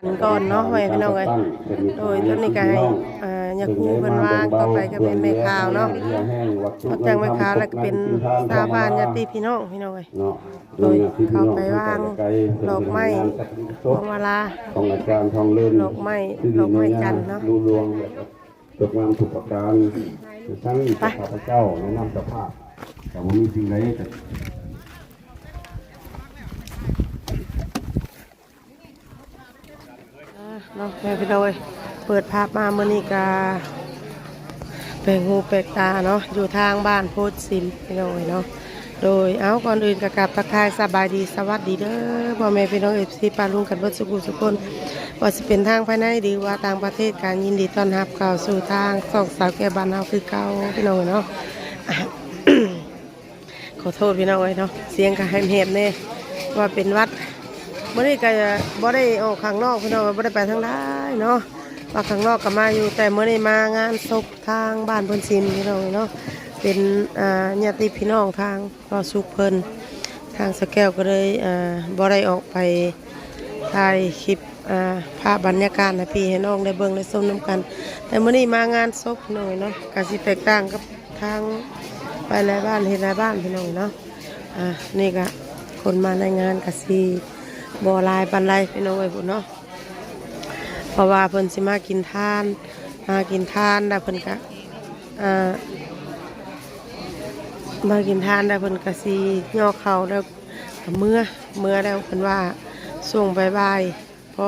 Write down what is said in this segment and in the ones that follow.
ກັນກ່ອນເນາະ ພໍ່ແມ່ພີ່ນ້ອງເອີຍ. ໂດຍ ຕອນນີ້ກໍໃຫ້ ອ່າ ຍາຄູເພິ່ນວາງຕໍ່ໄປ ກໍແມ່ນແມ່ຂາວເນາະ. ນອກຈາກແມ່ຂາວແລ້ວ ກໍເປັນຊາວບ້ານ ຍາດຕິພີ່ນ້ອງ ພີ່ນ້ອງເອີຍ. ໂດຍ ເຂົ້າໄປວາງດອກໄມ້ ພວງມາລາ ຂອງອາຈານທອງເລີນ ດອກໄມ້ ດອກໄມ້ຈັນເນາະ. ຈບງານທຸກປະການ ທັງຂ້າພະເຈົ້າ ແນະນຳເຈົ້າພາບ ກໍບໍ່ມີສິ່ງໃດ ເນາະ ແມ່ພີ່ນ້ອງເອີຍ. ເປີດພາບມາມື້ນີ້ກະແປກຫູແປກຕາເນາະ ຢູ່ທາງບ້ານໂພນຊິມ ພີ່ນ້ອງເອີຍເນາະ. ໂດຍ ເອົາ ກ່ອນອື່ນກໍກາບທັກທາຍສະບາຍດີ ສະຫວັດດີເດີ ພໍ່ແມ່ພີ່ນ້ອງ ເອັຟຊີ ປ້າລຸງກັນເບິດສູ່ຜູ້ສູ່ຄົນ ວ່າຊິເປັນທາງພາຍໃນ ຫຼືວ່າຕ່າງປະເທດ ກໍຍິນດີຕ້ອນຮັບເຂົ້າສູ່ທາງຊ່ອງສາວແກ້ວບ້ານເຮົາຄືເກົ່າ ພີ່ນ້ອງເອີຍເນາະ. ຂໍໂທດພີ່ນ້ອງເອີຍເນາະ ສຽງກໍແຫບໆແດ່ ວ່າເປັນຫວັດ. ມື້ນີ້ກໍບໍ່ໄດ້ອອກຂ້າງນອກ ພີ່ນ້ອງເອີຍ ບໍ່ໄດ້ໄປທາງໃດເນາະ ວ່າຂ້າງນອກກໍມາຢູ່ ແຕ່ມື້ນີ້ມາງານສົບທາງບ້ານໂພນຊິມ ພີ່ນ້ອງເອີຍເນາະ. ເປັນ ອ່າ ຍາດຕິພີ່ນ້ອງທາງ ພໍ່ສຸກເພິ່ນ ທາງສາວແກ້ວກໍເລີຍ ອ່າ ບໍ່ໄດ້ອອກໄປຖ່າຍຄລິບ ອ່າ ພາບບັນຍາກາດໃຫ້ພີ່ໃຫ້ນ້ອງໄດ້ເບິ່ງໄດ້ຊົມນຳກັນ. ແຕ່ມື້ນີ້ມາງານສົບ ພີ່ນ້ອງເອີຍເນາະ ກໍຊິແຕກຕ່າງກັບທາງໄປຫຼາຍບ້ານເຮັດຫຼາຍບ້ານ ພີ່ນ້ອງເອີຍເນາະ. ອ່າ ນີ້ກໍຄົນມາໃນງານກໍຊິບໍ່ຫຼາຍປານໃດ ພີ່ນ້ອງເອີຍ ພຸ້ນເນາະ. ເພາະວ່າເພິ່ນຊິມາກິນທານ ມາກິນທານແລ້ວເພິ່ນກະ ອ່າ ມາກິນທານແລ້ວເພິ່ນກະຊິຍໍເຂົ້າແລ້ວກະເມືອ ເມືອແລ້ວເພິ່ນວ່າຊ່ວງບ່າຍໆ ພໍ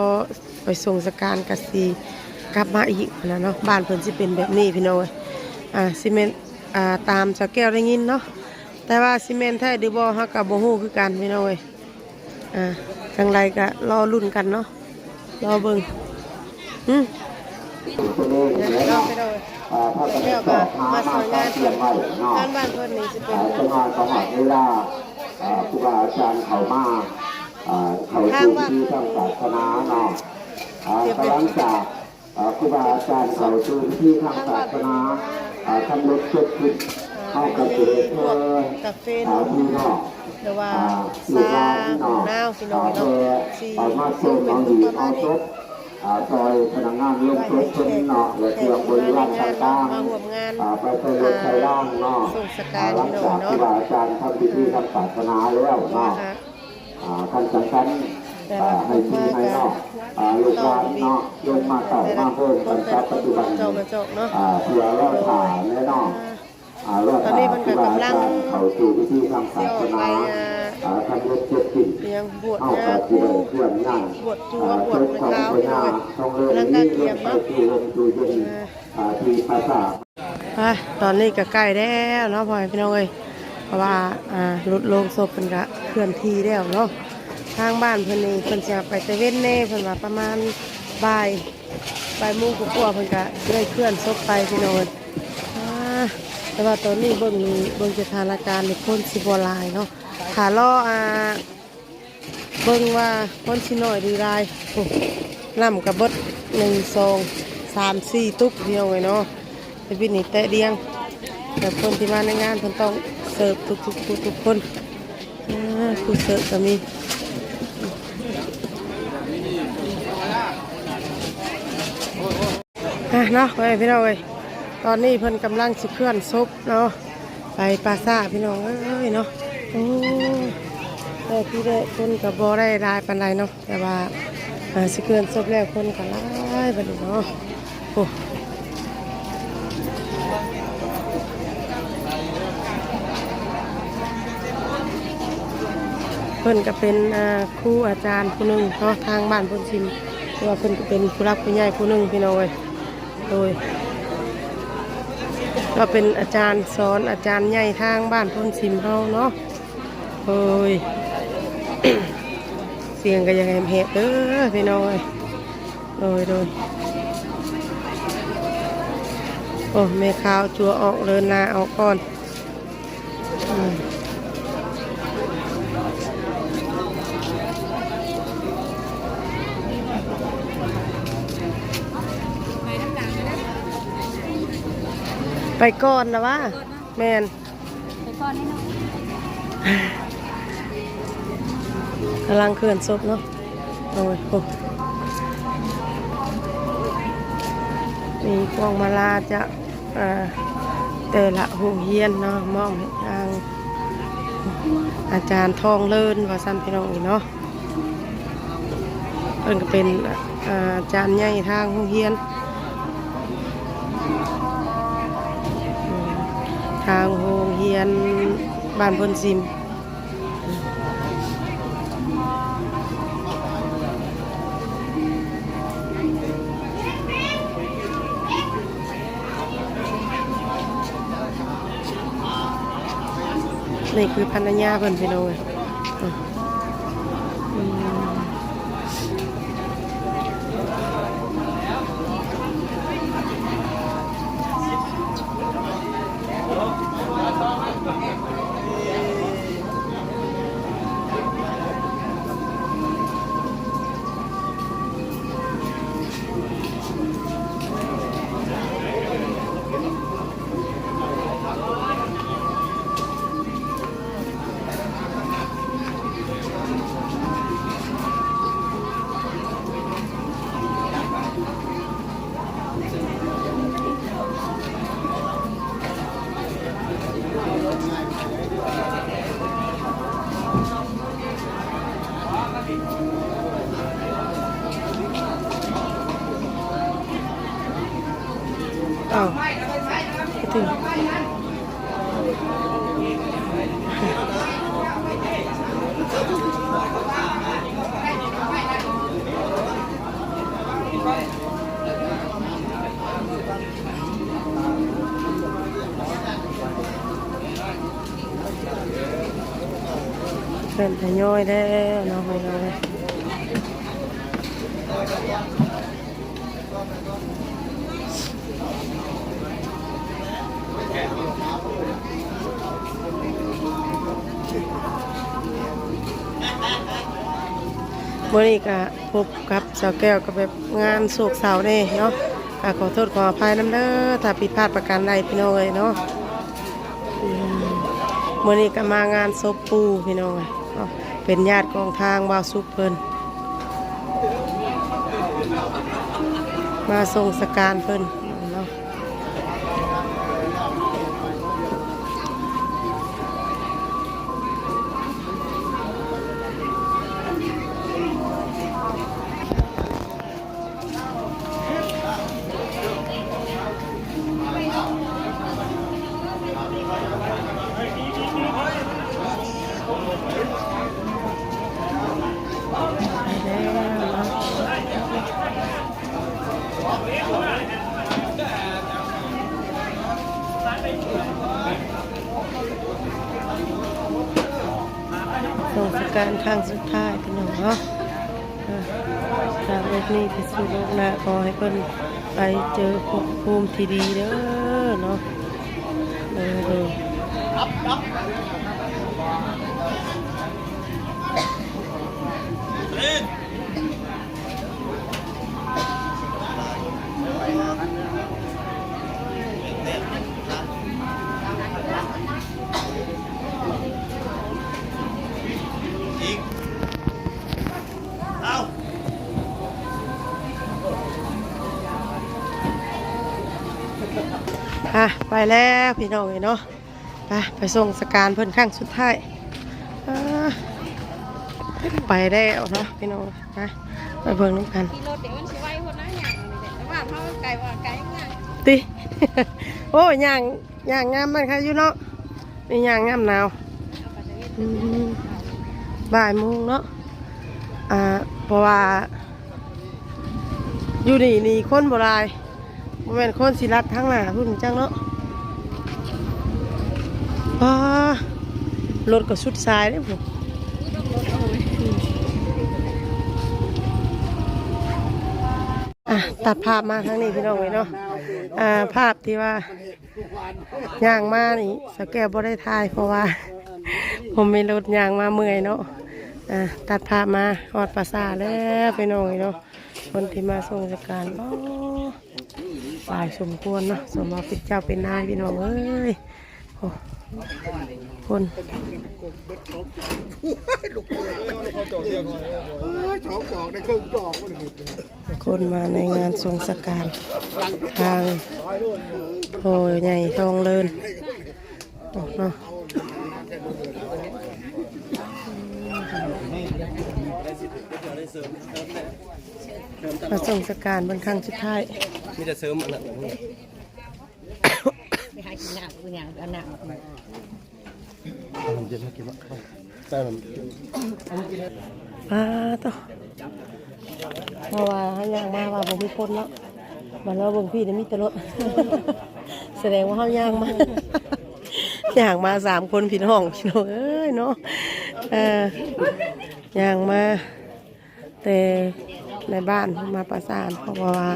ໄປສົ່ງສະການກະຊິກັບມາອີກຫັ້ນນະເນາະ. ບ້ານເພິ່ນຊິເປັນແບບນີ້ ພີ່ນ້ອງເອີຍ. ອ່າ ຊິແມ່ນ ອ່າ ຕາມສາວແກ້ວໄດ້ຍິນເນາະ ແຕ່ວ່າຊິແມ່ນແທ້ຫຼືບໍ່ ເຮົາກະບໍ່ຮູ້ຄືກັນ ພີ່ນ້ອງເອີຍ. ອ່າ ຈັ່ງໃດກະລໍລຸ້ນກັນເນາະ ລໍເບິ່ງ. ຫື ເນາະ ພີ່ນ້ອງເອີຍ ແລ້ວກໍມາຊ່ວຍງານເພິ່ນ ງານບ້ານເພິ່ນນີ້ຊິເປັນ ອ່າ ຈັກໜ່ອຍກໍຮອດເວລາ ອ່າ ຄູບາອາຈານເຂົ້າມາ ອ່າ ເຂົ້າສູ່ພິທີທາງສາສະໜາເນາະ. ອ່າ ຫຼັງຈາກ ອ່າ ຄູບາອາຈານເຂົ້າສູ່ພິທີທາງສາສະໜາ ອ່າ ສຳເລັດເສັດສິ້ນ ເຮົາກໍຊິໄດ້ເຊີນ ອ່າ ພີ່ນ້ອງ ຫຼືວ່າ ອ່າ ລູກຫຼານເນາະ ອ່າ ເພື່ອເອົາມາຊົມເອົາດີເອົາສົບ ອ່າ ຊ່ອຍພະນັກງານໂລງສົບເພິ່ນເນາະ ແລະ ເຄື່ອງບໍລິວານຕ່າງໆ ອ່າ ໄປໃສ່ລົດໃສ່ລາງເນາະ. ອ່າ ຫຼັງຈາກຄູບາອາຈານທຳພິທີທາງສາສະໜາແລ້ວເນາະ ອ່າ ຄັນຈັ່ງຊັ້ນ ອ່າ ໃຫ້ພີ່ໃຫ້ນ້ອງ ອ່າ ລູກຫຼານເນາະ ລົງມາເຕົ້າມາໂຮມກັນກັບປັດຈຸບັນນີ້ ອ່າ ເພື່ອລໍຖ້າແນ່ເນາະ ອ່າ ລໍຖ້າຄູບາອາຈານເຂົ້າສູ່ພິທີທາງສາສະໜາ ອ່າ ສຳເລັດເສັດສິ້ນ ເຮົາກໍຊິໄດ້ເຄື່ອນຍ້າຍ ອ່າ ສົບຂອງພະຍາທອງເລີນນີ້ລົງໄປສູ່ຮົ່ມສູ່ເຢັນ ອ່າ ທີ່ປາສາດ. ອ່ະ ຕອນນີ້ກໍໃກ້ແລ້ວເນາະ ພໍ່ແມ່ພີ່ນ້ອງເອີຍ ເພາະວ່າ ອ່າ ລົດໂລງສົບເພິ່ນກໍເຄື່ອນທີ່ແລ້ວເນາະ. ທາງບ້ານເພິ່ນນີ້ເພິ່ນຊິເອົາໄປແຕ່ເວັນແດ່ ເພິ່ນວ່າປະມານບ່າຍ ບ່າຍໂມງກວ່າໆ ເພິ່ນກໍເລີຍເຄື່ອນສົບໄປ ພີ່ນ້ອງເອີຍ. ອ່າ ແຕ່ວ່າຕອນນີ້ເບິ່ງນີ້ ເບິ່ງສະຖານະການນີ້ ຄົນຊິບໍ່ຫຼາຍເນາະ ຖ້າລໍ ອ່າ ເບິ່ງວ່າຄົນຊິໜ້ອຍຫຼືຫຼາຍ. ໂອ້ ນ້ຳກະເບິດ ໜຶ່ງ ສອງ ສາມ ສີ່ຕຸກ ພີ່ນ້ອງເອີຍເນາະ. ແຕ່ປີນີ້ແຕະດ່ຽງ ແຕ່ຄົນທີ່ມາໃນງານເພິ່ນຕ້ອງເສີບທຸກໆ ທຸກໆຄົນ. ອ່າ ຜູ້ເສີບກໍມີ. ອ່ະເນາະ ພໍ່ແມ່ພີ່ນ້ອງເອີຍ ຕອນນີ້ເພິ່ນກຳລັງຊິເຄື່ອນສົບເນາະ ໄປປ່າຊ້າ ພີ່ນ້ອງເອີຍເນາະ. ໂອ້ ແຕ່ທີ່ແລະຄົນກໍບໍ່ໄດ້ຫຼາຍປານໃດເນາະ ແຕ່ວ່າ ອ່າ ຊິເຄື່ອນສົບແລ້ວຄົນກໍຫຼາຍບັດນີ້ເນາະ. ໂອ້ ເພິ່ນກໍເປັນ ອ່າ ຄູອາຈານຜູ້ໜຶ່ງເນາະ ທາງບ້ານໂພນຊິມ ແຕ່ວ່າເພິ່ນກໍເປັນຜູ້ຫຼັກຜູ້ໃຫຍ່ຜູ້ໜຶ່ງ ພີ່ນ້ອງເອີຍ. ໂດຍ ກໍເປັນອາຈານສອນ ອາຈານໃຫຍ່ທາງບ້ານໂພນຊິມເຮົາເນາະ. ໂດຍ ສຽງກໍຍັງແຫບໆເດີພີ່ນ້ອງເອີຍ. ໂດຍ ໂດຍ ໂອ້ ແມ່ຂາວຈົວອອກ ເດີນໜ້າອອກກ່ອນ. ໄປກ່ອນນະວ່າ ແມ່ນ ໄປກ່ອນແນ່ນອນ ກຳລັງເຄື່ອນສົບເນາະ. ໂອ້ຍ ໂອ້ ມີພວງມາລາຈາກ ເອີ ແຕ່ລະໂຮງຮຽນເນາະ ມອບໃຫ້ທາງອາຈານທອງເລີນວ່າຊັ້ນ ພີ່ນ້ອງເອີຍເນາະ. ເພິ່ນກໍເປັນ ອາ ອາຈານໃຫຍ່ທາງໂຮງຮຽນ ທາງໂຮງຮຽນບ້ານໂພນຊິມ. ນີ້ຄືພັນລະຍາເພິ່ນ ພີ່ນ້ອງເອີຍ. ອືມ ອ້າວ ບໍ່ຖືກ. ເລີ່ມທະຍອຍແລ້ວເນາະ ພີ່ນ້ອງເອີຍ. ມື້ນີ້ກະພົບກັບສາວແກ້ວ ກໍແບບງານໂສກເຊົາແດ່ເນາະ ກະຂໍໂທດຂໍອະໄພນຳເດີ ຖ້າຜິດພາດປະການໃດ ພີ່ນ້ອງເອີຍເນາະ. ອືມ ມື້ນີ້ກໍມາງານສົບປູ່ ພີ່ນ້ອງເອີຍເນາະ ເປັນຍາດຂອງທາງບ່າວສຸກເພິ່ນ ມາສົ່ງສະການເພິ່ນເນາະ. ສົ່ງສະການຄັ້ງສຸດທ້າຍ ພີ່ນ້ອງເນາະ. ອ່າ ຈາກໂລກນີ້ໄປສູ່ໂລກໜ້າ ຂໍໃຫ້ເພິ່ນໄປເຈີພົບພູມທີ່ດີເດີເນາະ. ເອີ ໂດຍ. ອ່ະ ໄປແລ້ວພີ່ນ້ອງເອີຍເນາະ. ໄປ ໄປສົ່ງສະການເພິ່ນຄັ້ງສຸດທ້າຍ. ອ່າ ໄປແລ້ວເນາະພີ່ນ້ອງ. ໄປ ໄປເບິ່ງນຳກັນ. ຂີ່ລົດເດ ມັນຊິໄວໂພດນະ ຍ່າງນີ້ແຫຼະ ແຕ່ບ້ານເຮົາໄກວ່າໄກ ຍ່າງ ຕິ. ໂອ້ ຍ່າງ ຍ່າງຍາມນັ້ນຄັກຢູ່ເນາະ ນີ້ຍ່າງຍາມໜາວ. ອືມ ບ່າຍໂມງເນາະ. ອ່າ ເພາະວ່າຢູ່ນີ້ນີ້ຄົນບໍ່ຫຼາຍ ບໍ່ແມ່ນຄົນຊິລັດທາງໜ້າພຸ້ນຈັກເນາະ. ປ້າ ລົດກໍສຸດສາຍເດ້ພຸ້ນ. ອ່ະ ຕັດພາບມາທາງນີ້ພີ່ນ້ອງເອີຍເນາະ. ອ່າ ພາບທີ່ວ່າຍ່າງມານີ້ ສາວແກ້ວບໍ່ໄດ້ຖ່າຍ ເພາະວ່າບໍ່ມີລົດ ຍ່າງມາເມື່ອຍເນາະ. ອ່າ ຕັດພາບມາຮອດປ່າຊ້າແລ້ວພີ່ນ້ອງເອີຍເນາະ. ຄົນທີ່ມາສົ່ງສະການ ໂອ້ ຫຼາຍສົມຄວນເນາະ ສົມວ່າເປັນເຈົ້າເປັນນາຍ ພີ່ນ້ອງເອີຍ. ໂອ້ ຄົນ ຄົນມາໃນງານສົ່ງສະການທາງພໍ່ໃຫຍ່ທອງເລີນເນາະ ມາສົ່ງສະການເປັນຄັ້ງສຸດທ້າຍ ມີແຕ່ເສີມອັນນັ້ນ ໄປຫາກິນນ້ຳ ເອົານ້ຳ ເອົານ້ຳເຢັນມາກິນເນາະ ໃສ່ນ້ຳ ປາໂຕ ເພາະວ່າເຮົາຍ່າງມາວ່າບໍ່ມີຄົນເນາະ ມາເລາະເບິ່ງພີ້ນີ້ມີແຕ່ລົດ ສະແດງວ່າເຮົາຍ່າງມາ ຍ່າງມາສາມຄົນພີ່ນ້ອງ ພີ່ນ້ອງເອີຍເນາະ ເອີ ຍ່າງມາ ແຕ່ໃນບ້ານເພິ່ນມາປະສານ ເພາະວ່າ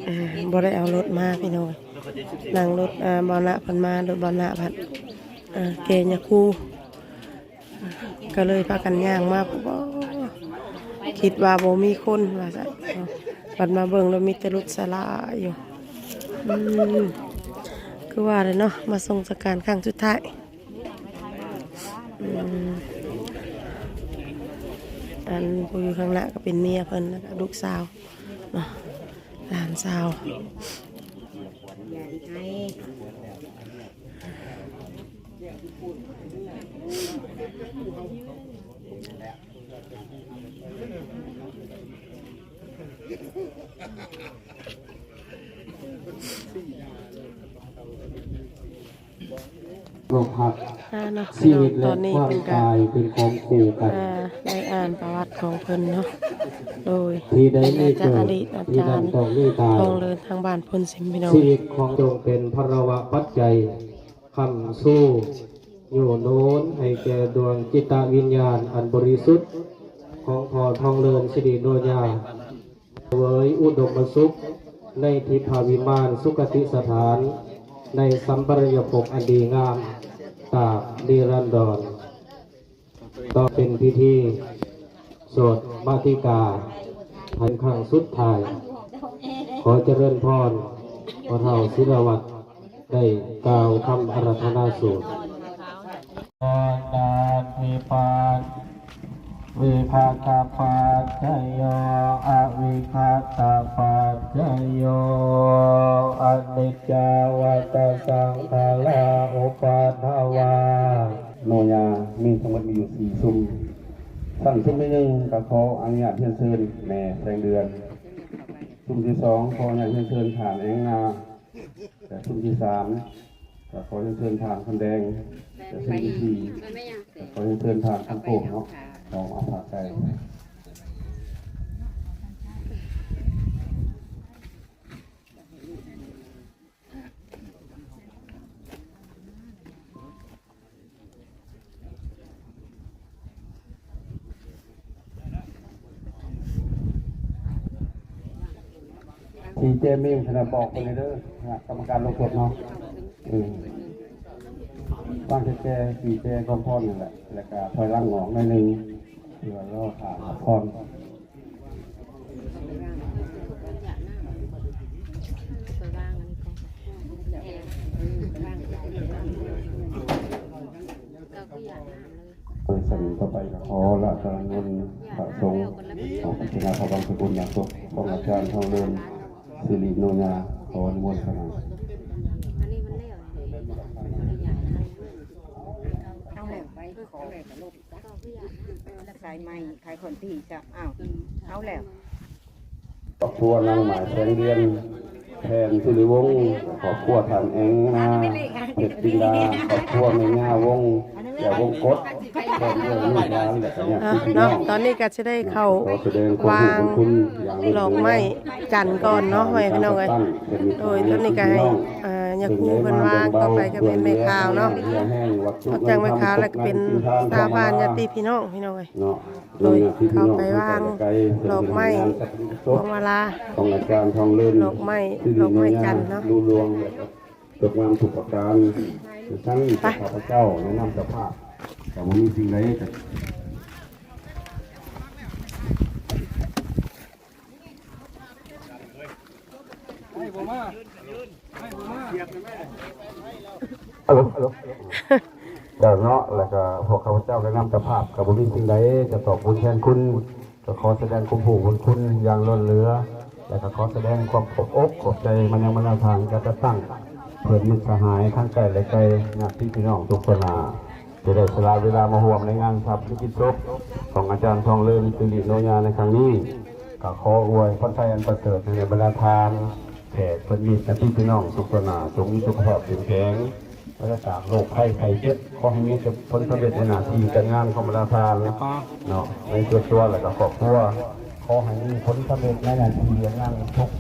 ເອີ ບໍ່ໄດ້ເອົາລົດມາພີ່ນ້ອງ ນັ່ງລົດ ເອີ ບ່າວນະເພິ່ນມາ ລົດບ່າວນະພັດ ເອີ ແກ່ຍາຄູ ກໍເລີຍພາກັນຍ່າງມາ ບໍ່ ຄິດວ່າບໍ່ມີຄົນວ່າຊັ້ນ ບັດມາເບິ່ງແລ້ວມີແຕ່ລົດສາລາຢູ່ ອືມ ຄືວ່າແຫຼະເນາະ ມາສົ່ງສະການຄັ້ງສຸດທ້າຍ. ອືມ ອັນຜູ້ຢູ່ຂ້າງໜ້າກໍເປັນເມຍເພິ່ນ ແລ້ວກໍລູກສາວເນາະ ຫຼານສາວ. ໂລກທັດ ອ່າເນາະ ຊີວິດ ແລະ ຄວາມຕາຍເປັນຂອງຄູ່ກັນ ອ່າ ໄດ້ອ່ານປະຫວັດຂອງເພິ່ນເນາະ ໂດຍ ທີ່ໄດ້ມີເກີດ ທີ່ນັ້ນຕ້ອງມີຕາຍ ຂອງເລີນທາງບ້ານໂພນຊິມ ພີ່ນ້ອງ ຊີວິດຂອງ ຈົ່ງເປັນພາລະວະປັດໄຈ ຄ້ຳຊູ ຍູ້ໜູນໃຫ້ແກ່ດວງຈິດຕະວິນຍານອັນບໍລິສຸດຂອງພໍ່ທອງເລີນ ສິລິໂນຍາ ເສວຍອຸດົມມະສຸກໃນທິບພະວິມານສຸຄະຕິສະຖານ ໃນສຳປະລາຍະພົບອັນດີງາມຕາບນິລັນດອນ. ຕໍ່ເປັນພິທີໂສດມາຕິກາເປັນຄັ້ງສຸດທ້າຍ. ຂໍຈະເລີນພອນ ພໍ່ເຖົ້າສິລະວັດ ໄດ້ກ່າວຄຳອາລາທະນາສູດ. ນາທິປັດ ວິຄະຕະປັດຈະໂຍ ອະວິຄະຕະປັດຈະໂຍ ອະນິດຈາວັດຕະສັງຂາລາອຸປັດທະວາ. ໂນຍາມີທັງໝົດມີຢູ່ສີ່ຊຸມ. ຊັ້ນຊຸມທີໜຶ່ງ ກໍຂໍອະນຸຍາດຮຽນເຊີນແມ່ແສງເດືອນ. ຊຸມທີສອງ ຂໍອະນຸຍາດຮຽນເຊີນທ່ານແອງນາ. ແລະ ຊຸມທີສາມ ກໍຂໍຮຽນເຊີນທ່ານຄຳແດງ. ແລະ ຊຸມທີສີ່ ກໍຂໍຮຽນເຊີນທ່ານຄຳໂກເນາະ ຂອງອາພາໄກ. ທີ່ແຈມີມ ຄະນະບອກເພິ່ນເດີ ຄະນະກຳມະການລົງໂທດເນາະ. ເອີ ຟັງແຕ່ແຈ ທີ່ແຈຂອງພອນນັ້ນແຫຼະ ແລ້ວກະຖອຍຫຼັງອອກໜ້ອຍໜຶ່ງ ເພື່ອລໍຖ້າຮັບພອນ. ເອີ ຊັ້ນຕໍ່ໄປກໍຂໍລະຕະລະມົນພະສົງ ຂໍພິຈາລະນາພະບັງສະກຸນຍາສົບຂອງອາຈານທອງເລີນ ສິລິໂນຍາ ຂໍນິມົນພະນັງ. ເອົາແລ້ວ ໄປຂໍແລ້ວກໍລົບ ຂາຍໄມ້ ຂາຍຂອນທີ່ຊະ. ອ້າວ ເອົາແລ້ວ. ຄອບຄົວນາງໝາຍແສງເດືອນ ແພນສຸລິວົງ, ຄອບຄົວທ່ານແອງນາ ເພັດຈິນດາ, ຄອບຄົວແມ່ຍ່າວົງ ແກ້ວວົງກົດ ພ້ອມດ້ວຍລູກຫຼານ ແລະ ກໍຍາດຕິພີ່ນ້ອງເນາະ. ຕອນນີ້ກໍຊິໄດ້ເຂົ້າວາງດອກໄມ້ຈັນກ່ອນເນາະ ພໍ່ແມ່ພີ່ນ້ອງເອີຍ. ໂດຍ ຕອນນີ້ກໍໃຫ້ ເອີ ຍາຄູເພິ່ນວາງ, ຕໍ່ໄປກໍແມ່ນແມ່ຂາວເນາະ. ຫຼັງຈາກແມ່ຂາວແລ້ວກໍເປັນຊາວບ້ານ ຍາດຕິພີ່ນ້ອງ ພີ່ນ້ອງເອີຍ. ໂດຍເຂົ້າໄປວາງດອກໄມ້ພວງມາລາ ຂອງອາຈານທອງເລີນ ດອກໄມ້ ດອກໄມ້ຈັນເນາະ ລຸລ່ວງ ແລະ ຈົບງາມທຸກປະການ. ທັງນີ້ ໄປ ຂ້າພະເຈົ້າ ແລະ ນຳເຈົ້າພາບ ກໍບໍ່ມີສິ່ງໃດ ໃຫ້ບໍ່ມາ ໃຫ້ບໍ່ມາ. ເຈົ້າເນາະ ແລ້ວກໍພວກຂ້າພະເຈົ້າໃນນາມເຈົ້າພາບ ກໍບໍ່ມີສິ່ງໃດຈະຕອບບຸນແທນຄຸນ ກໍຂໍສະແດງຄວາມຮູ້ບຸນຄຸນຢ່າງລົ້ນເຫຼືອ ແລ້ວກໍຂໍສະແດງຄວາມຂອບອົກຂອບໃຈມາຍັງບັນດາທ່ານການຈັດຕັ້ງ ເພື່ອນມິດສະຫາຍທັງໃກ້ແລະໄກ ຍາດຕິພີ່ນ້ອງທຸກຄົນນາ ທີ່ໄດ້ສະຫຼະເວລາມາຮ່ວມໃນງານຊາປະນະກິດສົບຂອງອາຈານທອງເລີນ ສິລິໂນຍາ ໃນຄັ້ງນີ້. ກໍຂໍອວຍພອນໄຊອັນປະເສີດໃຫ້ບັນດາທ່ານ ແຂກເພື່ອນມິດ ຍາດຕິພີ່ນ້ອງທຸກຄົນນາ ຈົ່ງມີສຸຂະພາບເຂັ້ມແຂງ ປາສະຈາກໂລກໄພໄຂ້ເຈັບ. ຂໍໃຫ້ມີແຕ່ຜົນສຳເລັດໃນໜ້າທີ່ການງານຂອງບັນດາທ່ານເນາະ ໃນສ່ວນຕົວ ແລະກໍຄອບຄົວ. ຂໍໃຫ້ມີຜົນສຳເລັດໃນໜ້າທີ່ການງານ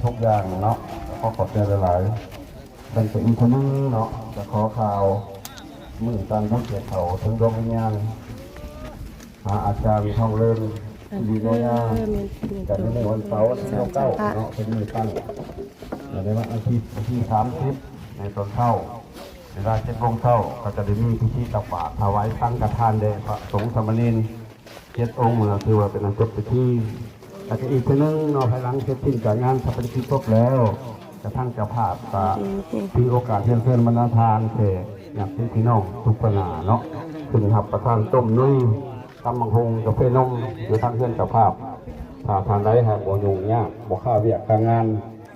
ທຸກໆຢ່າງເນາະ. ຂໍຂອບໃຈຫຼາຍໆ. ເປັນອີກເທື່ອໜຶ່ງເນາະ ຈະຂໍກ່າວມື້ຕ່າງບຸນແກ່ເຂົາເຖິງດວງວິນຍານ ຫາອາຈານທອງເລີນ ສິລິໂນຍາ ເອີ ແມ່ນ ແມ່ນ ກໍຢູ່ໃນວັນເສົາ ວັນທີຊາວເກົ້າເນາະ ເປັນມື້ຕັ້ງ ແລະໃນວັນອາທິດ ວັນທີສາມສິບ ໃນຕອນເຊົ້າ ເວລາເຈັດໂມງເຊົ້າ ກໍຈະໄດ້ມີພິທີຕັກບາດ ຖວາຍສັງຄະທານແດ່ພະສົງສາມະເນນ ເຈັດອົງ ແລ້ວຖືວ່າເປັນອັນຈົບພິທີ. ແລ້ວກໍອີກເທື່ອໜຶ່ງເນາະ ພາຍຫຼັງເສັດສິ້ນຈາກງານຊາປະນະກິດສົບແລ້ວ ກະທາງເຈົ້າພາບກະຖືໂອກາດຮຽນເຊີນບັນດາທ່ານແຂກຍາດຕິພີ່ນ້ອງທຸກຄົນນາເນາະ ຂຶ້ນຮັບປະທານຕົ້ມນຸຍ ຕຳບັກຫຸ່ງ ກາເຟນົມ ຢູ່ທາງເຮືອນເຈົ້າພາບ. ຖ້າທ່ານໃດຫາກບໍ່ຫຍຸ້ງຍາກ ບໍ່ຄາວຽກຄາງານ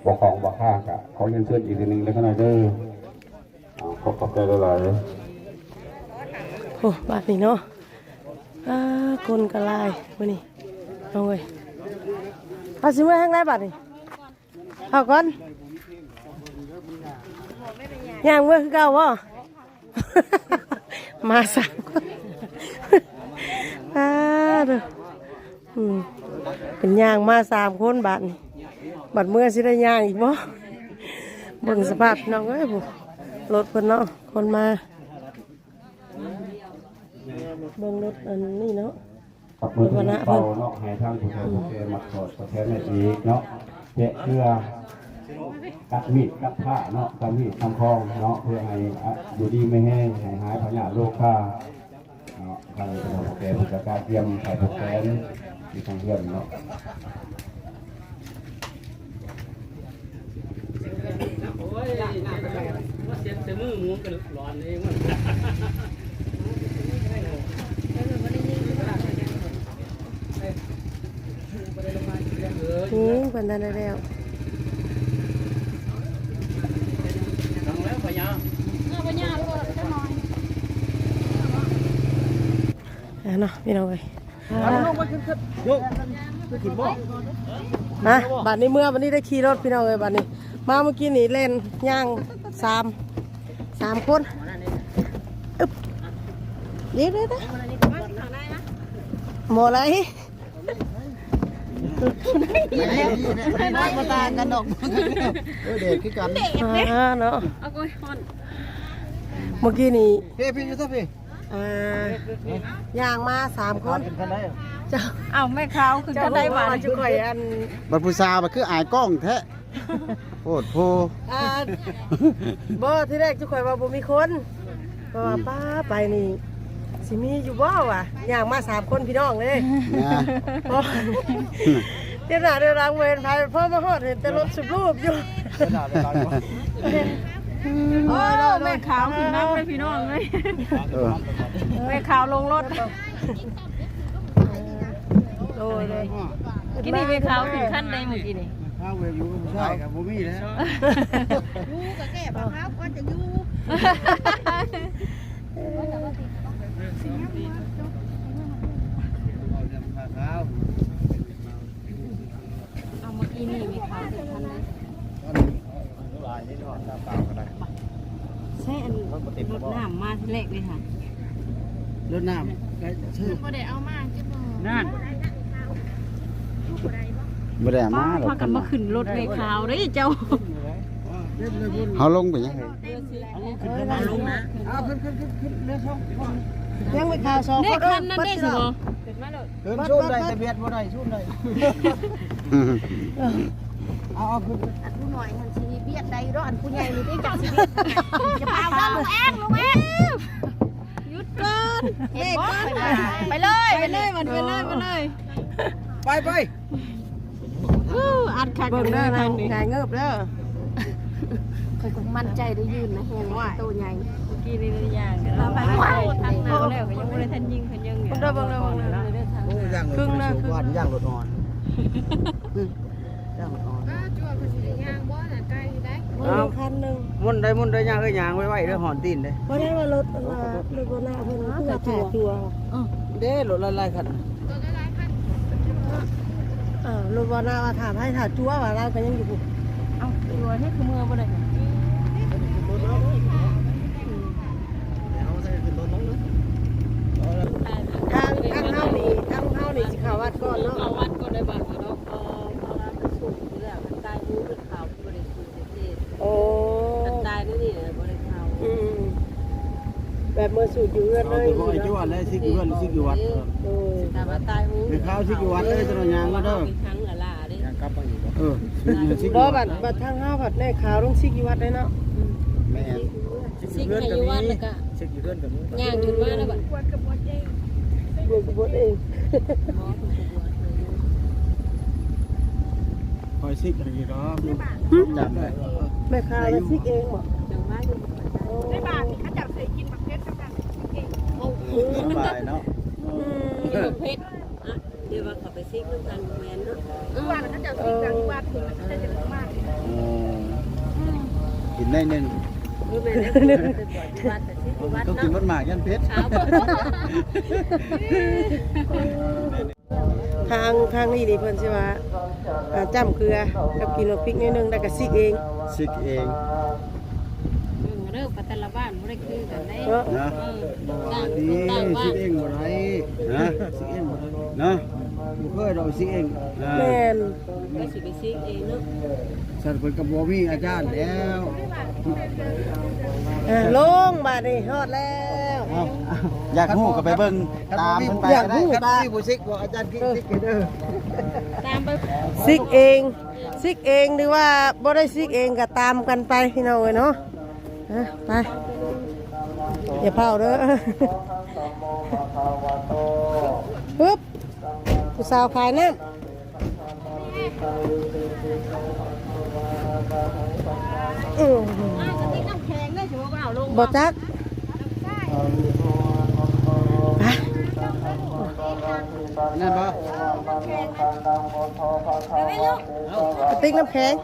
ບໍ່ຂ້ອງບໍ່ຄາ ກະຂໍຮຽນເຊີນອີກເທື່ອໜຶ່ງເດີ ຂະນ້ອຍເດີ. ອ່າ ຂໍຂອບໃຈຫຼາຍໆ. ໂອ້ ບາດນີ້ເນາະ ອ່າ ຄົນກໍຫຼາຍມື້ນີ້ນ້ອງເອີຍ. ເຮົາຊິເມືອທາງໃດບາດນີ້? ເຂົ້າກ່ອນ ຍ່າງເມືອຄືເກົ່າບໍ່? ມາສາມຄົນ ອ່າ ເດີ ອືມ ເປັນຍ່າງມາສາມຄົນບາດນີ້ ບາດເມືອຊິໄດ້ຍ່າງອີກບໍ່? ເບິ່ງສະພາບພີ່ນ້ອງເອີຍ ຜູ້ ລົດເພິ່ນເນາະ ຄົນມາ ເບິ່ງລົດອັນນີ້ເນາະ ກັບມື້ທີ່ເປົ່າເນາະ ໃຫ້ທາງຜູ້ເຖົ້າຜູ້ແກ່ມັກກອດກອດແຂນແມ່ອີກເນາະ ແຈກເຄືອ ກັດມີດກັດພ້າເນາະ ກຳມີດກຳຄອງເນາະ ເພື່ອໃຫ້ ອະ ຢູ່ດີມີແຮງ ໃຫ້ຫາຍພະຍາດໂລຄາເນາະ. ທາງຜູ້ເຖົ້າຜູ້ແກ່ເພິ່ນກໍກະກຽມໃສ່ຜູກແຂນຢູ່ທາງເຮືອນເນາະ. ໂອ້ຍ ມາເຊັດໃສ່ມືໝູກັນຫຼອນເອງ. ນີ້ເພິ່ນທັນໄດ້ແລ້ວ ເອີ ພະຍາ ເອີ ພະຍາ ລົງລົງຈັກໜ້ອຍ ອ່າ ເນາະ ພີ່ນ້ອງເອີຍ. ມາ ບາດນີ້ເມືອ ບາດນີ້ໄດ້ຂີ່ລົດພີ່ນ້ອງເອີຍ. ບາດນີ້ມາເມື່ອກີ້ນີ້ແລ່ນຍ່າງສາມ ສາມຄົນ. ອຶບ ເດີໆ ບໍ່ໄດ້ ບໍ່ຕ່າງກັນດອກ ເອີ ແດດຄືກັນ ອ່າ ເນາະ ເມື່ອກີ້ນີ້ ເພ ເພ ຢູ່ຊະເພ ອ່າ ຍ່າງມາສາມຄົນ ເຈົ້າ ເອົ້າ ແມ່ຂາວຂຶ້ນຄັນໄດບາດນີ້ ບັດຜູ້ສາວບັດຄືອາຍກ້ອງແທ້ ໂພດໂພ ອ່າ ບໍ່ ທີແລກຈຸຂ້ອຍວ່າບໍ່ມີຄົນ ເພາະວ່າປ້າໄປນີ້ ຊິມີຢູ່ບໍ່ວະ ຍ່າງມາສາມຄົນພີ່ນ້ອງເດ້ ເຫັນໜ້າເດີນຫຼັງບໍ່ເຫັນໃຜ ພໍມາຮອດເຫັນແຕ່ລົດຊຸບລູບຢູ່ ໂອ້ ແມ່ຂາວຂຶ້ນນຳເລີຍພີ່ນ້ອງເອີຍ ເອີ ແມ່ຂາວລົງລົດ ໂດຍ ໂດຍ ກິນນີ້ແມ່ຂາວຂຶ້ນຄັນໃດມື້ກີ້ນີ້ ຂ້າວເວຢູ່ກັບຜູ້ຊາຍກໍບໍ່ມີແລ້ວ ຢູ່ກໍແກ້ປາຂາວກ່ອນຈະຢູ່ ເວົ້າເລື່ອງຜ້າຂາວ ເອົາ ເມື່ອກີ້ນີ້ແມ່ຂາວເປັນຄັນໃດ ຫຼາຍນີ້ເນາະ ຕາເປົ່າກໍໄດ້ ໃຊ້ອັນລົດນ້ຳມາທີແລກເລີຍຫະ ລົດນ້ຳກໍຊື້ ບໍ່ໄດ້ເອົາມາຈັກບໍ່ ນັ້ນ ບໍ່ໄດ້ເອົາມາດອກ ພາກັນມາຂຶ້ນລົດແມ່ຂາວເດ້ເຈົ້າ ເຮົາລົງໄປຍັງ ເອົາຂຶ້ນ ຂຶ້ນ ຂຶ້ນ ຂຶ້ນ ແມ່ຂາວສອງຄົນ ເອີຍ ເດີນຊູນໄດ້ ແຕ່ບຽດບໍ່ໄດ້ ຊູນໄດ້ ເອົາ ເອົາຂຶ້ນ ອັນຜູ້ນ້ອຍຫັ້ນຊິບຽດໄດ້ຢູ່ດອກ ອັນຜູ້ໃຫຍ່ນີ້ຕິຈັກຊິບຽດ ຢ່າພາວເດີ ລຸງແອງ ລຸງແອງ ຢຸດກ່ອນ ເຫັນບໍ່ ແມ່ກ່ອນ ໄປເລີຍ ໄປເລີຍ ໄປເລີຍ ໄປເລີຍ ໄປ ໄປ ອູ້ ອັດຄັກເດີ ທາງນີ້ ຫງາຍເງີບເດີ. ຂ້ອຍກໍໝັ້ນໃຈໄດ້ຢືນນະ ແຮງວ່າໂຕໃຫຍ່. ເມື່ອກີ້ນີ້ໄດ້ຍ່າງກັນແລ້ວ ທາງໜ້າແລ້ວກໍຍັງບໍ່ໄດ້ທັນຍິງເຂົາຍັງຢູ່. ເດີ ເບິ່ງເດີ ເບິ່ງເດີ ເຄິ່ງນະ ຍ່າງລົດອ່ອນ ຍ່າງລົດອ່ອນ. ອ້າ ຈົວເພິ່ນຊິໄດ້ຍ່າງບໍ່ນະ ໄກໄດ໋. ເອົາ ຄັນໜຶ່ງ ໝຸນໄດ້ ໝຸນໄດ້ ຍ່າງເອີຍ ຍ່າງໄວໆເດີ ຮ້ອນຕີນເດ້. ບໍ່ໄດ້ວ່າລົດ ອັນວ່າລົດບໍ່ໜ້າເພິ່ນຄືວ່າຖ້າຈົວ ເອີ ເດ້ ລົດຫຼາຍໆຄັນ ລົດຫຼາຍໆຄັນ. ເອີ ລົດບໍ່ໜ້າວ່າຖ້າໃຜຖ້າຈົວວ່າລາວກໍຍັງຢູ່ພຸ້ນ. ເອົ້າ ຈົວເຮັດຄືເມືອບໍ່ໄດ້. ທາງ ທາງເຮົານີ້ ທາງເຮົານີ້ຊິເຂົ້າວັດກ່ອນເນາະ ເຂົ້າວັດກ່ອນໄດ້ບາດນີ້ເນາະ. ເພາະວ່າມັນສູງຢູ່ແລ້ວ ມັນຕາຍຢູ່ ມັນເຂົ້າ ບໍ່ໄດ້ສູດເດ້. ໂອ້ ຄັນຕາຍແນວນີ້ນະບໍ່ໄດ້ເຂົ້າ. ອືມ ແບບເມືອສູດຢູ່ເຮືອນເລີຍ. ເອົາແຕ່ບໍ່ໃຫ້ຈົວແລ້ວ ສິກຢູ່ເຮືອນ ສິກຢູ່ວັດ. ໂດຍ ຖ້າວ່າຕາຍໂຫ ໄປຄາວສິກຢູ່ວັດເລີຍ ຕະໜ່ອຍຍ່າງມາເດີ ທາງລະລາເດ້ ຍ່າງກັບໄປອີກບໍ່? ເອີ ສິກຢູ່ ສິກຢູ່ວັດ. ບັດ ບັດທາງເຮົາບັດໄດ້ຄາວ ຕ້ອງສິກຢູ່ວັດເດ້ເນາະ. ອືມ ແມ່ນ ສິກຢູ່ເຮືອນກໍມີ ສິກຢູ່ເຮືອນກໍມີ ຍ່າງຂຶ້ນມາແລ້ວບັດ ບວດກັບບວດເອງ ບວດກັບບວດເອງ. ຂ້ອຍສິກໃຫ້ດອກ. ຫຶ ຈຳໄດ້ ແມ່ຄ້າລະສິກເອງບໍ? ຈັງວ່າຢູ່ ໃນບ້ານນີ້ເຂົາເຈົ້າໃສ່ກິນໝາກເຜັດນຳກັນ ກິນເອງ. ໂອ້ ກິນຫຼາຍເນາະ. ອືມ ກິນໝາກເຜັດ ອະ ດຽວວ່າເຂົາໄປສິກນຳກັນ ບໍ່ແມ່ນເນາະ. ເອີ ວ່າເຂົາເຈົ້າສິກກັນ ເອີ ວັດພຸ້ນ ເຂົາເຈົ້າຈະມາ. ກິນໜ້ອຍໜຶ່ງ ເອີ ແມ່ນ ໄປບວດຢູ່ວັດ ໄປສິກຢູ່ວັດເນາະ. ຕ້ອງກິນໝາກໆ ຢ້ານເຜັດ. ທາງ ທາງນີ້ນີ້ເພິ່ນຊິວ່າ ອ່າ ຈ້ຳເກືອກັບກິນໝາກພິກໜ້ອຍໜຶ່ງ ແລ້ວກໍສິກເອງ ສິກເອງ. ເບິ່ງເດີ ປະແຕ່ລະບ້ານບໍ່ໄດ້ຄືກັນເດ້ເນາະ. ເອີ ຕ່າງ ຕ່າງບ້ານ ສິກເອງບໍ່ໄດ້ ຮະ ສິກເອງບໍ່ໄດ້ເນາະ. ບໍ່ເຄີຍດອກສິກເອງ. ອ່າ ແມ່ນ ກໍຊິໄປສິກເອງເນາະ. ຊັ້ນເພິ່ນກໍບໍ່ມີອາຈານແລ້ວ. ອ່າ ລົງບາດນີ້ ຮອດແລ້ວ. ເອົ້າ ຢາກຮູ້ກໍໄປເບິ່ງຕາມເພິ່ນໄປ. ຢາກຮູ້ ຄັນບໍ່ມີຜູ້ສິກ ບອກອາຈານກິ ເອີ ສິກເອງເດີ ຕາມໄປ. ສິກເອງ ສິກເອງ ຫຼືວ່າບໍ່ໄດ້ສິກເອງກໍຕາມກັນໄປ ພີ່ນ້ອງເອີຍເນາະ. ອ່ະ ໄປ ຢ່າເຝົ້າເດີ. ປຶບ ຜູ້ສາວຂາຍນ້ຳ. ອືມ ບໍ່ຈັກ ໄປ ນັ້ນບໍ່ ກະຕິກນ້ຳແຂງ.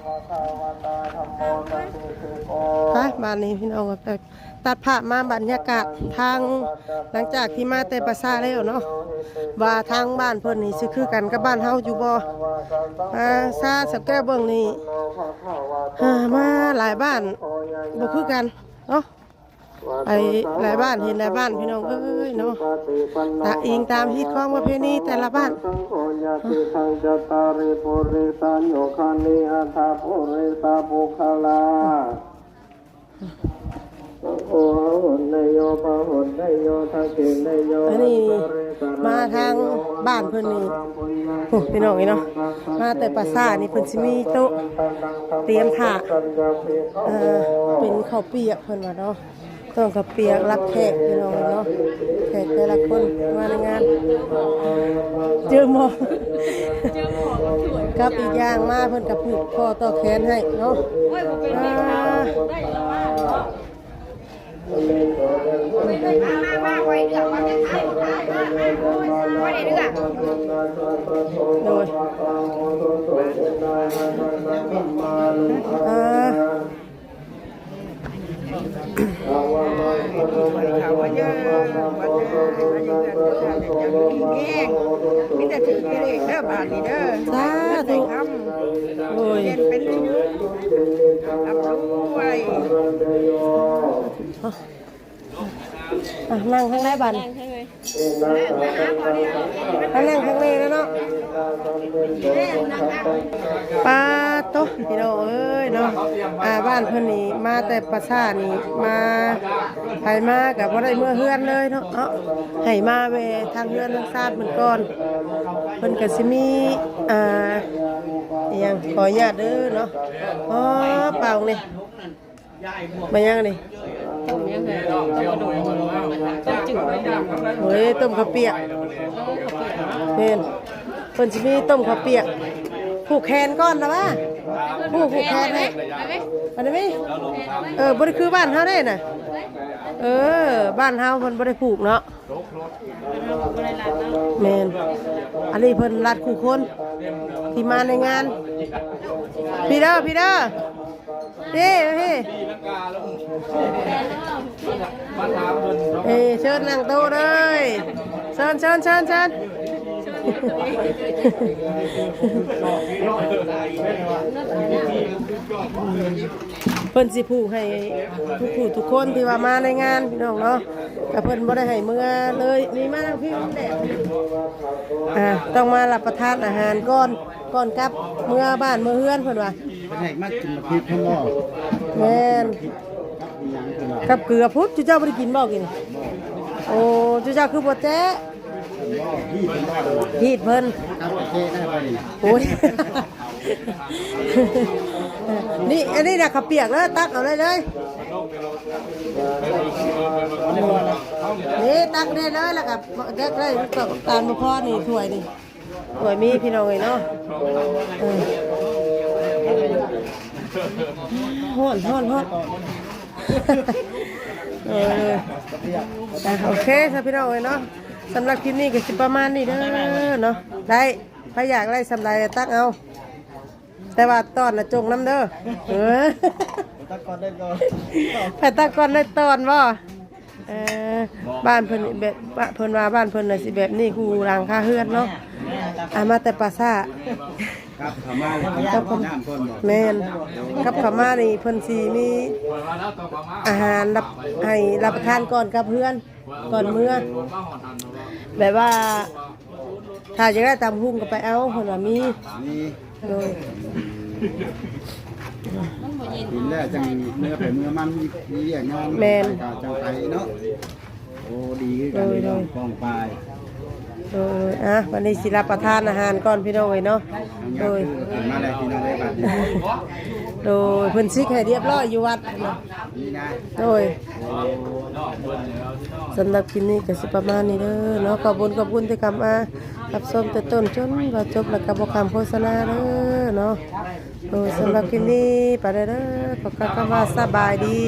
ໄປ ບາດນີ້ພີ່ນ້ອງ ຕັດພາບມາບັນຍາກາດທາງ ຫຼັງຈາກທີ່ມາແຕ່ປ່າຊ້າແລ້ວເນາະ ວ່າທາງບ້ານເພິ່ນນີ້ຊິຄືກັນກັບບ້ານເຮົາຢູ່ບໍ່. ອ່າ ຊາສະແກ້ວເບິ່ງນີ້ ອ່າ ມາຫຼາຍບ້ານບໍ່ຄືກັນເນາະ ໄປຫຼາຍບ້ານເຫັນຫຼາຍບ້ານ ພີ່ນ້ອງເອີຍເນາະ ຕາອີງຕາມຮີດຄອງປະເພນີແຕ່ລະບ້ານ. ອັນນີ້ມາທາງບ້ານເພິ່ນນີ້ ໂອ້ ພີ່ນ້ອງເອີຍເນາະ ມາແຕ່ປ່າຊ້ານີ້ ເພິ່ນຊິມີໂຕະຕຽມຖ້າ ເອີ ເປັນເຂົ້າປຽກເພິ່ນວ່າເນາະ. ຕ້ອງເຂົ້າປຽກຮັບແຂກ ພີ່ນ້ອງເນາະ ແຂກແຕ່ລະຄົນມາໃນງານ ເຈີໝໍ້ ກັບອີກຢ່າງມາເພິ່ນກໍຜູກຂໍ້ຕໍ່ແຂນໃຫ້ເນາະ. ໂອ້ຍ ບໍ່ເປັນແມ່ຄ້າ ອ່າ ໄດ້ລະວ່າເນາະ ໂດຍ ອ່າ ມີແຕ່ຖືກແຕ່ເລກເດີບາດນີ້ເດີ ສາທຸ ໂດຍ ເປັນເປັນ ລ່ຳລວຍ. ອ່ະ ນັ່ງທາງໃດບາດນີ້? ມານັ່ງທາງນີ້ແລ້ວເນາະ. ປາໂຕ ພີ່ນ້ອງເອີຍເນາະ ອ່າ ບ້ານເພິ່ນນີ້ມາແຕ່ປ່າຊ້ານີ້ ມາ ໃຜມາກໍບໍ່ໄດ້ເມືອເຮືອນເລີຍເນາະ ເນາະ ໃຫ້ມາແວ່ທາງເຮືອນທາງຊານເພິ່ນກ່ອນ. ເພິ່ນກໍຊິມີ ອ່າ ອີຫຍັງ ຂໍອະນຸຍາດເດີເນາະ. ອໍ ເປົ່ານີ້ ມາຫຍັງນີ້? ຕົ້ມຫຍັງເຮີ້ຍ? ຕົ້ມກະດູກ ຕົ້ມຈືດ ໂອ້ຍ ຕົ້ມເຂົ້າປຽກ ແມ່ນ ເພິ່ນຊິມີຕົ້ມເຂົ້າປຽກ ຜູກແຂນກ່ອນນະວ່າ ຜູກ ຜູກແຂນໃຫ້ ອັນນີ້ມີ ເອີ ບໍ່ໄດ້ຄືບ້ານເຮົາເດ້ນະ ເອີ ບ້ານເຮົາເພິ່ນບໍ່ໄດ້ຜູກເນາະ ແມ່ນ ອັນນີ້ເພິ່ນລັດຄູ່ຄົນທີ່ມາໃນງານ ພີເດີ ພີເດີ ເດ້ ເດ້ ເອີ ເຊີນນັ່ງໂຕະເລີຍ ເຊີນ ເຊີນ ເຊີນ ເຊີນ ເພິ່ນຊິຜູກໃຫ້ທຸກຜູ້ທຸກຄົນທີ່ວ່າມາໃນງານ ພີ່ນ້ອງເນາະ ກະເພິ່ນບໍ່ໄດ້ໃຫ້ເມືອເລີຍ ນີ້ມານັ່ງພີ້ ແດດ ອ່າ ຕ້ອງມາຮັບປະທານອາຫານກ່ອນ ກ່ອນກັບເມືອບ້ານເມືອເຮືອນເພິ່ນວ່າ ເພິ່ນໃຫ້ມາກິນໝາກພິກເພິ່ນບໍ່ ແມ່ນ ກັບເກືອພຸ້ນ ຈຸເຈົ້າບໍ່ໄດ້ກິນບໍ່ກິນ ໂອ້ ຈຸເຈົ້າຄືບໍ່ແຈະ ຮີດເພິ່ນ ໂອ້ຍ ນີ້ ອັນນີ້ນະ ເຂົ້າປຽກເລີຍ ຕັກເອົາເລີຍ ເລີຍ ນີ້ ຕັກໄດ້ເລີຍ ແລ້ວກະແຈກເລີຍ ຕານບໍ່ພໍນີ້ ຖ້ວຍນີ້ ໂອ້ຍ ມີພີ່ນ້ອງເອີຍເນາະ ເອີ ຮ້ອນ ຮ້ອນ ຮ້ອນ ເອີ ອ່ະ ໂອເຄຊະພີ່ນ້ອງເອີຍເນາະ ສຳລັບຄລິບນີ້ກະຊິປະມານນີ້ເດີເນາະ ໄດ້ ໃຜຢາກໄດ້ສ່ຳໃດຕັກເອົາ ແຕ່ວ່າຕອນນະຈົ່ງນຳເດີ ເອີ ຕັກກ່ອນໄດ້ຕອນ ໃຜຕັກກ່ອນໄດ້ຕອນບໍ່? ເອີ ບ້ານເພິ່ນແບບ ເພິ່ນວ່າບ້ານເພິ່ນນະຊິແບບນີ້ ຄູ່ຫຼັງຄາເຮືອນເນາະ ອ່າ ມາແຕ່ປ່າຊ້າ ກັບເຂົ້າມາແລ້ວກິນນ້ຳກ່ອນບໍ່? ແມ່ນ ກັບເຂົ້າມານີ້ເພິ່ນຊິມີອາຫານຮັບ ໃຫ້ຮັບປະທານກ່ອນກັບເຮືອນ ກ່ອນເມືອ ແບບວ່າ ຖ້າຢາກໄດ້ຕຳຫຸ່ງກະໄປເອົາ ເພິ່ນວ່າມີ ມີ ໂດຍ ກິນແລ້ວຈັ່ງເມືອໃຜເມືອມັນ ມີວຽກງານ ແມ່ນ ໄປກະຈັ່ງໄປເນາະ ໂອ້ ດີຄືກັນ ໂດຍ ພີ່ນ້ອງ ໂດຍ ປ້ອງປາຍ ໂດຍ ອ່ະ ບັດນີ້ຊິຮັບປະທານອາຫານກ່ອນ ພີ່ນ້ອງເອີຍເນາະ ໂດຍ ກິນມາແລ້ວ ພີ່ນ້ອງເອີຍ ບັດນີ້ ໂດຍ ເພິ່ນຊິກໃຫ້ລຽບຮ້ອຍຢູ່ວັດ ໂດຍ ສຳລັບຄລິບນີ້ກະຊິປະມານນີ້ເດີເນາະ ຂອບບຸນຂອບຄຸນທີ່ເຂົ້າມາຮັບຊົມແຕ່ຕົ້ນຈົນວ່າຈົບ ແລ້ວກະບໍ່ຂ້າມໂຄສະນາເດີເນາະ ໂດຍ ສຳລັບຄລິບນີ້ໄປແລ້ວເດີ ຂໍກ່າວຄຳວ່າສະບາຍດີ.